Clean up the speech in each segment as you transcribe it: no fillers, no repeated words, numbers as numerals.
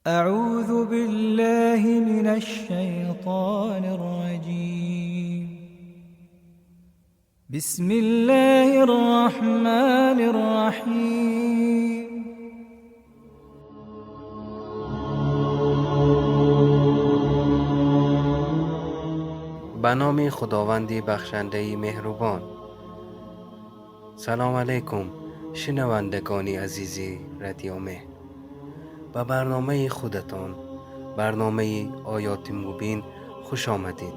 أعوذ بالله من الشيطان الرجيم. بسم الله الرحمن الرحيم. به نام خداوند بخشنده مهربان. سلام علیکم شنوندگان عزیز رادیو مهر، به برنامه خودتان، برنامه آیات مبین خوش آمدید.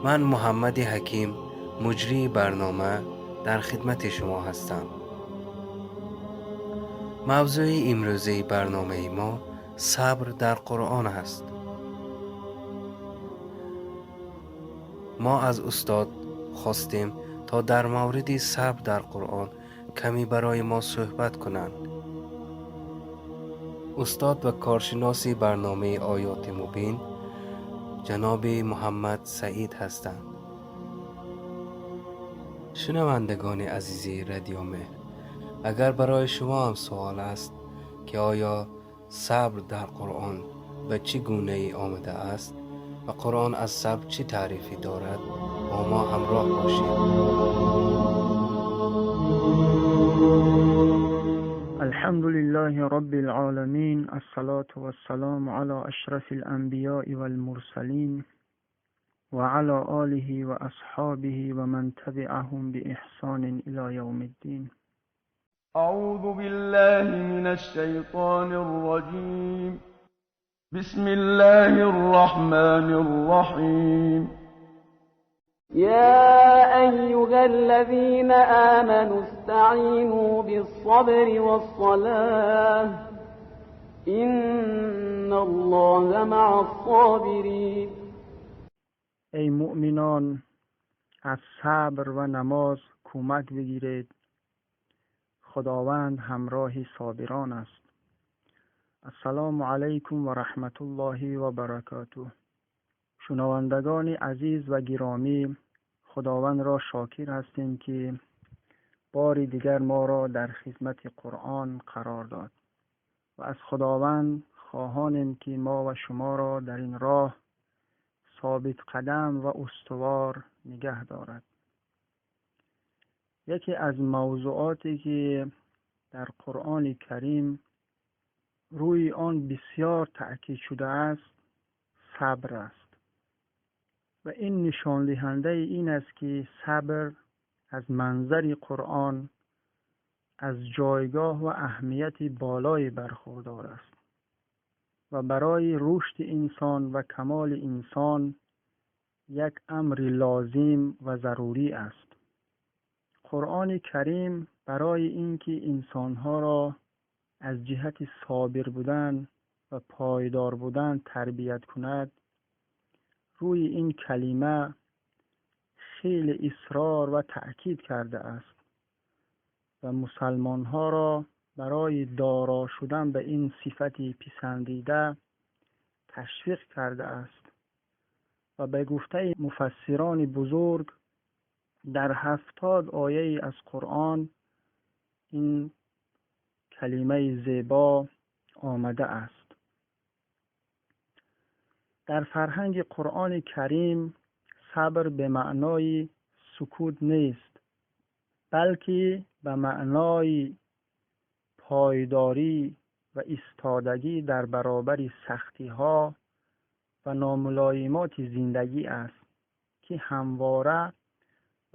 من محمد حکیم، مجری برنامه، در خدمت شما هستم. موضوع امروزی برنامه ما صبر در قرآن است. ما از استاد خواستیم تا در مورد صبر در قرآن کمی برای ما صحبت کنند. استاد و کارشناس برنامه آیات مبین جناب محمد سعید هستند. شنوندگان عزیز رادیو مهر، اگر برای شما هم سوال است که آیا صبر در قرآن به چه گونه ای آمده است و قرآن از صبر چه تعریفی دارد، با ما همراه باشید. الحمد لله رب العالمين، الصلاة والسلام على أشرف الأنبياء والمرسلين وعلى آله وأصحابه ومن تبعهم بإحسان إلى يوم الدين. أعوذ بالله من الشيطان الرجيم. بسم الله الرحمن الرحيم. يا أيها الذين آمنوا استعينوا بالصبر والصلاة إن الله مع الصابرين. ای مؤمنان، از صبر و نماز کمک بگیرید، خداوند همراه صابران است. السلام علیکم و رحمت الله و برکاته. شنوندگان عزیز و گرامی، خداوند را شاکر هستیم که بار دیگر ما را در خدمت قرآن قرار داد و از خداوند خواهانیم که ما و شما را در این راه ثابت قدم و استوار نگه دارد. یکی از موضوعاتی که در قرآن کریم روی آن بسیار تأکید شده است، صبر است و این نشان دهنده این است که صبر از منظر قرآن از جایگاه و اهمیت بالایی برخوردار است و برای رشد انسان و کمال انسان یک امر لازم و ضروری است. قرآن کریم برای اینکه انسانها را از جهت صابر بودن و پایدار بودن تربیت کند، روی این کلمه خیلی اصرار و تأکید کرده است و مسلمانها را برای دارا شدن به این صفت پسندیده تشویق کرده است و به گفته مفسران بزرگ در 70 آیه از قرآن این کلمه زیبا آمده است. در فرهنگ قرآن کریم صبر به معنای سکوت نیست، بلکه به معنای پایداری و ایستادگی در برابر سختی‌ها و ناملایمات زندگی است که همواره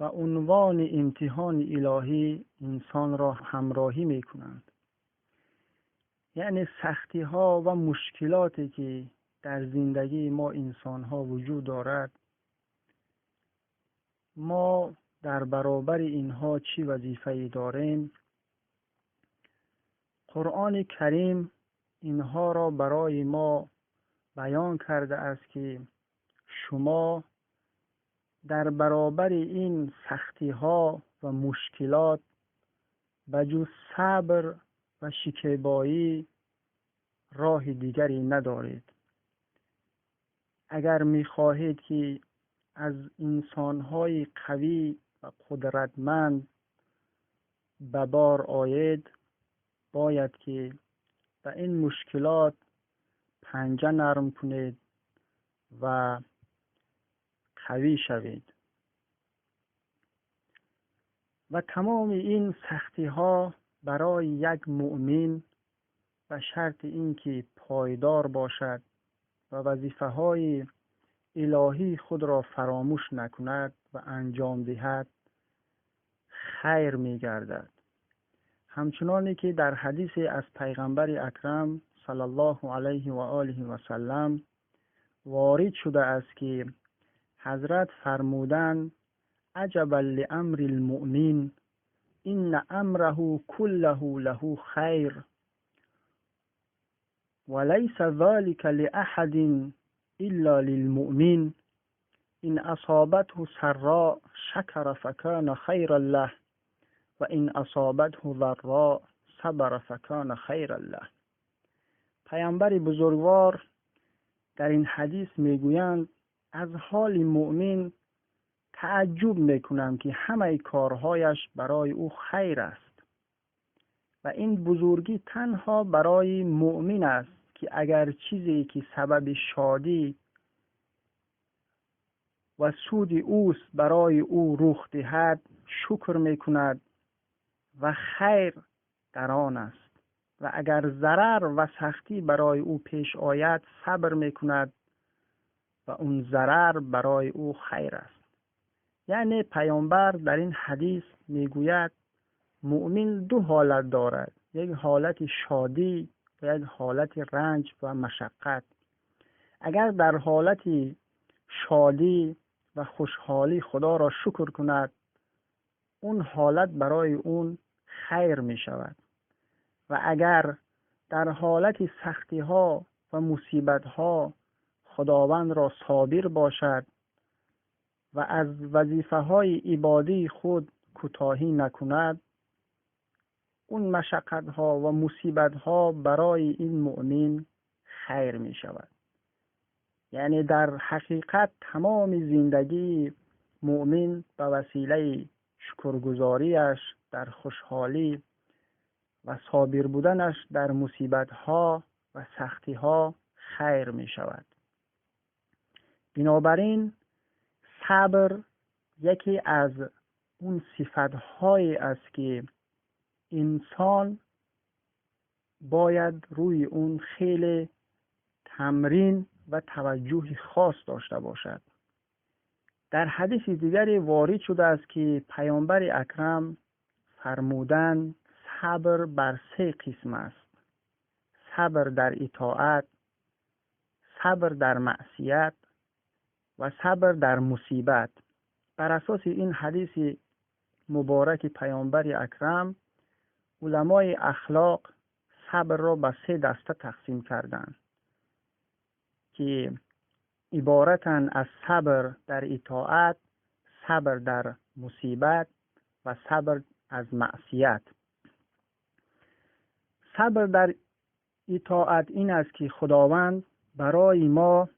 و عنوان امتحان الهی انسان را همراهی می‌کنند. یعنی سختی‌ها و مشکلاتی که در زندگی ما انسان‌ها وجود دارد، ما در برابر اینها چی وظیفه‌ای داریم؟ قرآن کریم اینها را برای ما بیان کرده است که شما در برابر این سختی‌ها و مشکلات بجز صبر و شکیبایی راه دیگری ندارید. اگر می‌خواهید که از انسان‌های قوی و قدرتمند به بار آید، باید که به این مشکلات پنجه نرم کنید و قوی شوید. و تمام این سختی ها برای یک مؤمن به شرط اینکه پایدار باشد و وظیفه های الهی خود را فراموش نکند و انجام دهد خیر می گردد. همچنانی که در حدیث از پیغمبر اکرم صلی الله علیه و آله و سلم وارد شده است که حضرت فرمودند: عجبا لامر المؤمن ان امره كله له خیر وليس ذلك لأحد إلا للمؤمن إن أصابته سراء شكر فكان خيرا له وإن أصابته ضراء صبر فكان خيرا له. پیامبر بزرگوار در این حدیث میگویند از حال مؤمن تعجب میکنم که همه کارهایش برای او خیر است و این بزرگی تنها برای مؤمن است که اگر چیزی که سبب شادی و سود اوست برای او رخ دهد شکر میکند و خیر در آن است، و اگر ضرر و سختی برای او پیش آید صبر میکند و اون ضرر برای او خیر است. یعنی پیامبر در این حدیث میگوید مؤمن دو حالت دارد، یک حالت شادی و یک حالت رنج و مشقت. اگر در حالت شادی و خوشحالی خدا را شکر کند اون حالت برای اون خیر می شود، و اگر در حالت سختی ها و مصیبت ها خداوند را صابر باشد و از وظیفه های عبادی خود کوتاهی نکند، اون مشقت ها و مصیبت ها برای این مؤمن خیر می شود. یعنی در حقیقت تمام زندگی مؤمن به وسیله شکرگزاریش در خوشحالی و صابر بودنش در مصیبت ها و سختی ها خیر می شود. بنابراین صبر یکی از اون صفت های است که انسان باید روی اون خیلی تمرین و توجه خاص داشته باشد. در حدیث دیگری وارد شده است که پیامبر اکرم فرمودند صبر بر سه قسم است: صبر در اطاعت، صبر در معصیت و صبر در مصیبت. بر اساس این حدیث مبارک پیامبر اکرم علمای اخلاق صبر را به سه دسته تقسیم کردند که عبارتاً از صبر در اطاعت، صبر در مصیبت و صبر از معصیت. صبر در اطاعت این است که خداوند برای ما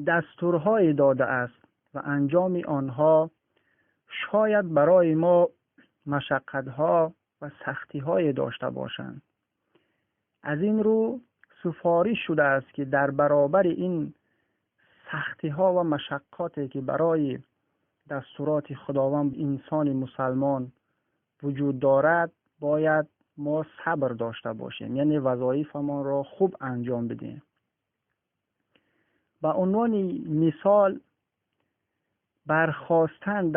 دستورهای داده است و انجام آنها شاید برای ما مشقت‌ها و سختی‌های داشته باشند. از این رو سفارش شده است که در برابر این سختی‌ها و مشقاتی که برای دستورات خداوند انسان مسلمان وجود دارد باید ما صبر داشته باشیم، یعنی وظایفمان را خوب انجام بدیم. به عنوان مثال برخاستن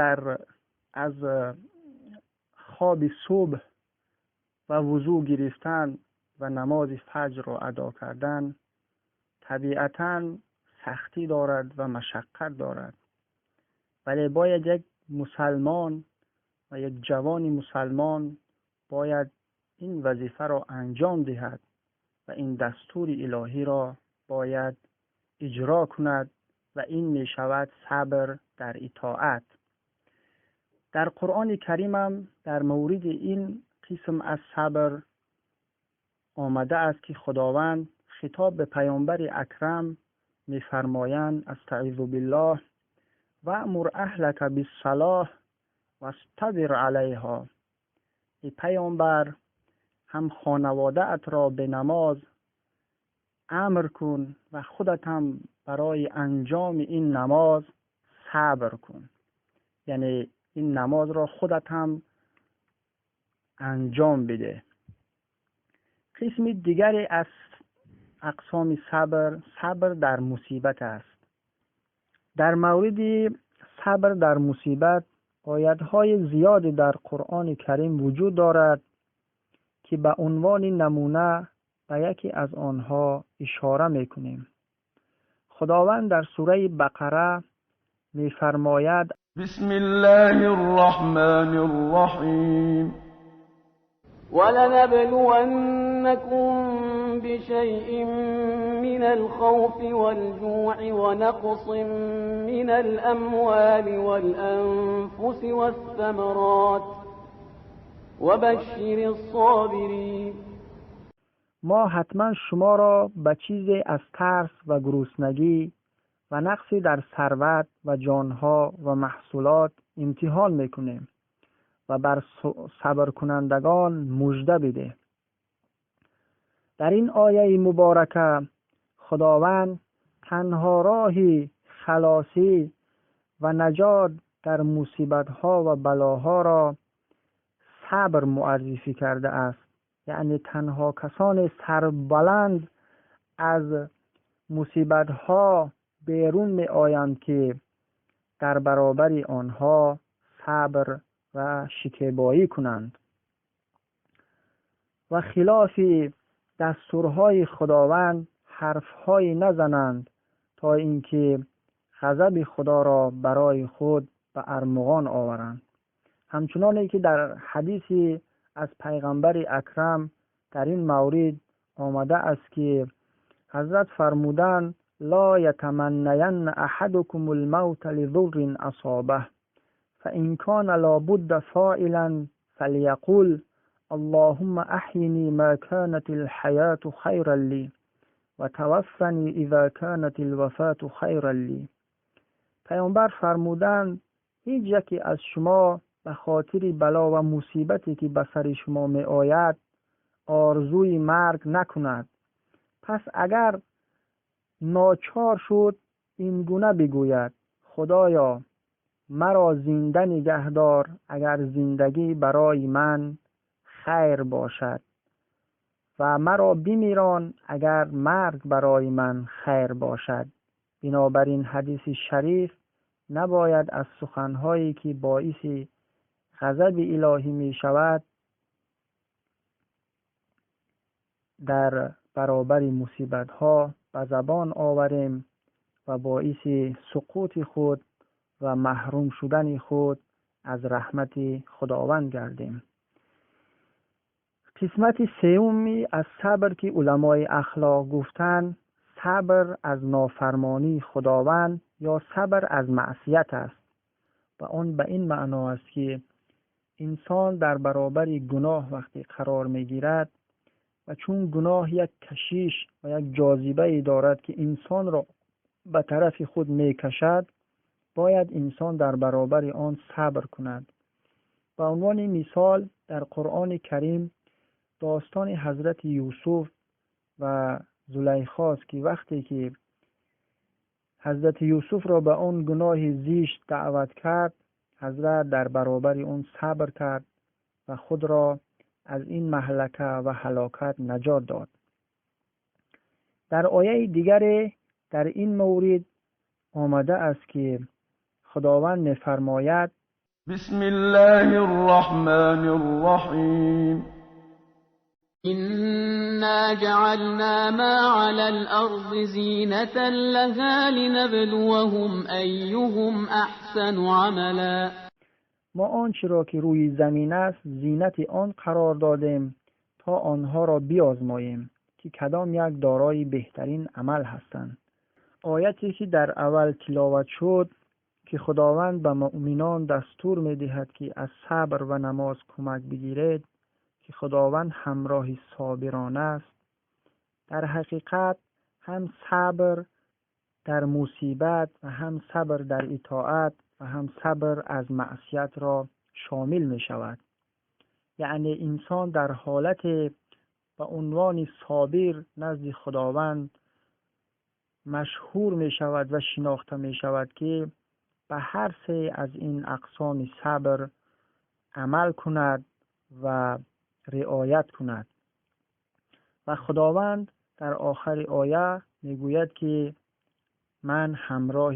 از خواب صبح و وضو گرفتن و نماز فجر را ادا کردن طبیعتاً سختی دارد و مشقت دارد، ولی باید یک مسلمان و یک جوان مسلمان باید این وظیفه را انجام دهد و این دستور الهی را باید اجرا کند و این می شود صبر در اطاعت. در قرآن کریم هم در مورد این قسم از صبر آمده است که خداوند خطاب به پیامبر اکرم می‌فرمایند: استعیذ بالله وامر اهلک بالصلاة واصطبر علیها. ای پیامبر، هم خانواده‌ات را به نماز امر کن و خودت هم برای انجام این نماز صبر کن. یعنی این نماز را خودت هم انجام بده. قسم دیگری از اقسام صبر، صبر در مصیبت است. در مورد صبر در مصیبت آیت‌های زیادی در قرآن کریم وجود دارد که به عنوان نمونه به یکی از آنها اشاره می‌کنیم. خداوند در سوره بقره می‌فرماید: بسم الله الرحمن الرحیم. ولنبلونكم بشيء من الخوف والجوع ونقص من الأموال والأنفس والثمرات وبشر الصابرين. ما حتما شما را به چیزی از ترس و گرسنگی و نقصی در ثروت و جانها و محصولات امتحان میکنیم و بر صبر کنندگان مژده بده. در این آیه مبارکه خداوند تنها راهی خلاصی و نجات در مصیبت‌ها و بلاها را صبر معرفی کرده است. یعنی تنها کسان سربلند از مصیبت‌ها بیرون می آیند که در برابر آنها صبر و شکیبایی کنند و خلاف دستورهای خداوند حرفهای نزنند تا اینکه غضب خدا را برای خود به ارمغان آورند. همچنانی که در حدیثی از پیغمبر اکرم در این مورد آمده است که حضرت فرمودند: لا یتمنین احدکم الموت لضر اصابه فإن كان لابد فاعلا فليقل اللهم أحيني ما كانت الحياة خيرا لي وتوفني إذا كانت الوفاة خيرا لي. پیامبر فرمودند هیچ یکی از شما به خاطر بلا و مصیبتی که به سر شما می آید آرزوی مرگ نکند. پس اگر ناچار شد این گونه بگوید: خدایا مرا زنده نگهدار اگر زندگی برای من خیر باشد و مرا بمیران اگر مرگ برای من خیر باشد. بنابراین حدیث شریف نباید از سخنهایی که باعث غضب الهی می شود در برابر مصیبت ها به زبان آوریم و باعث سقوط خود و محروم شدن خود از رحمت خداوند گردیم. قسمت سومی از صبر که علمای اخلاق گفتند صبر از نافرمانی خداوند یا صبر از معصیت است و آن به این معنا است که انسان در برابر گناه وقتی قرار میگیرد و چون گناه یک کشش و یک جاذبه دارد که انسان را به طرف خود میکشد، باید انسان در برابر آن صبر کند. به عنوان مثال در قرآن کریم داستان حضرت یوسف و زلیخا است که وقتی که حضرت یوسف را به آن گناه زشت دعوت کرد، حضرت در برابر آن صبر کرد و خود را از این مهلکه و هلاکت نجات داد. در آیه دیگر در این مورد آمده است که خداوند می‌فرماید: بسم الله الرحمن الرحیم. إنا جعلنا ما على الأرض زینة لها لنبلوهم أيهم أحسن عملا. ما آنچه را که روی زمین است زینت آن قرار دادیم تا آنها را بیازماییم که کدام یک دارای بهترین عمل هستند. آیتی که در اول تلاوت شد که خداوند به مؤمنان دستور می‌دهد که از صبر و نماز کمک بگیرید که خداوند همراه صابران است، در حقیقت هم صبر در مصیبت و هم صبر در اطاعت و هم صبر از معصیت را شامل می شود. یعنی انسان در حالت به عنوان صابر نزد خداوند مشهور می شود و شناخته می شود که به هر سه از این اقسام صبر عمل کند و رعایت کند. و خداوند در آخر آیه می گوید که من همراه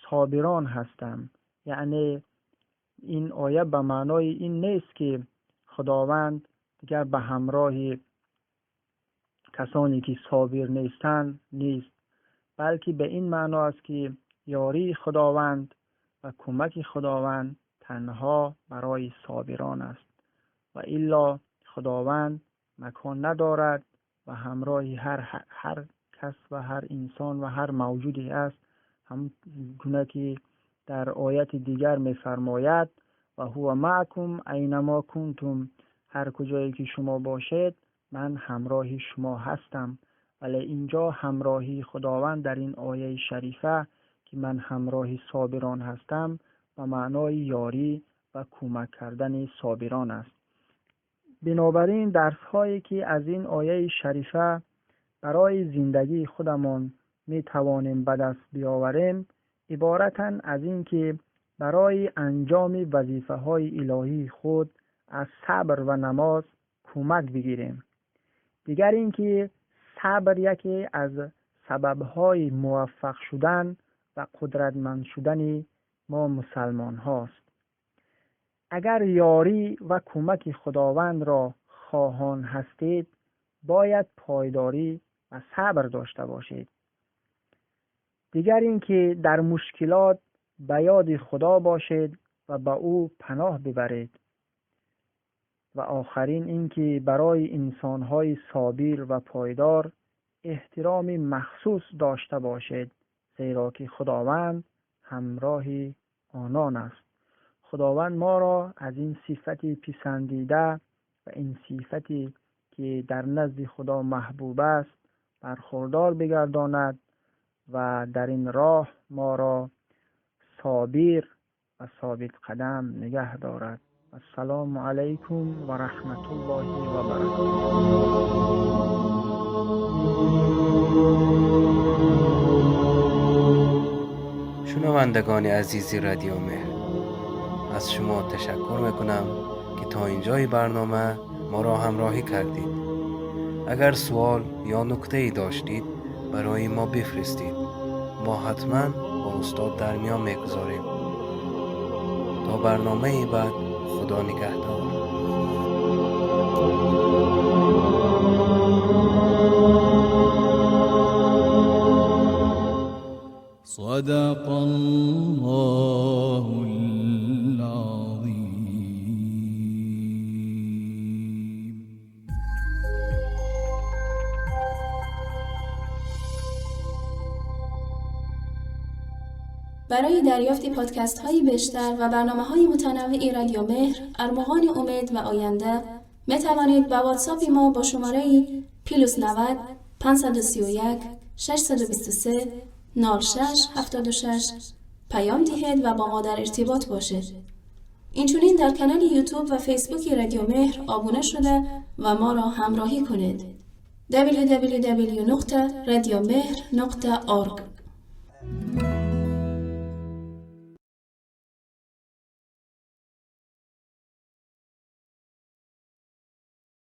صابران هستم. یعنی این آیه به معنای این نیست که خداوند دیگر به همراه کسانی که صابر نیستند نیست، بلکه به این معنا است که یاری خداوند و کمک خداوند تنها برای صابران است و الا خداوند مکان ندارد و همراه هر کس و هر انسان و هر موجودی است، هم گونه که در آیت دیگر می‌فرماید و هو معکم اینما کنتم، هر کجایی که شما باشید من همراه شما هستم. ولی اینجا همراهی خداوند در این آیه شریفه که من همراه صابران هستم و معنای یاری و کمک کردن صابران است. بنابراین درس هایی که از این آیه شریفه برای زندگی خودمان می توانیم به دست بیاوریم عبارتاً از این که برای انجام وظیفه های الهی خود از صبر و نماز کمک بگیریم. دیگر اینکه صبر یکی از سببهای موفق شدن و قدرتمند شدن ما مسلمان هاست. اگر یاری و کمک خداوند را خواهان هستید باید پایداری و صبر داشته باشید. دیگر اینکه در مشکلات به یاد خدا باشید و به او پناه ببرید. و آخرین اینکه برای انسانهای صابر و پایدار احترام مخصوص داشته باشید، زیرا که خداوند همراه آنان است. خداوند ما را از این صفت پسندیده و این صفتی که در نزد خدا محبوب است برخوردار بگرداند و در این راه ما را صابر و ثابت قدم نگه دارد. السلام علیکم و رحمت الله و برکاته. شنوندگان عزیز رادیو مهر، از شما تشکر میکنم که تا اینجای برنامه ما را همراهی کردید. اگر سوال یا نکته ای داشتید برای ما بفرستید، ما حتما با استاد در میان میگذاریم. تا برنامه بعد، خدا نگهدار. صدق الله العظیم. برای دریافت پادکست های بیشتر و برنامه های متنوع رادیو مهر، ارمغان امید و آینده، می توانید با واتساپ ما با شماره +90 531 623 06 76 پیام دهید و با ما در ارتباط باشید. اینچنین در کانال یوتیوب و فیسبوک رادیو مهر آبونه شده و ما را همراهی کنید. www.radiomehr.org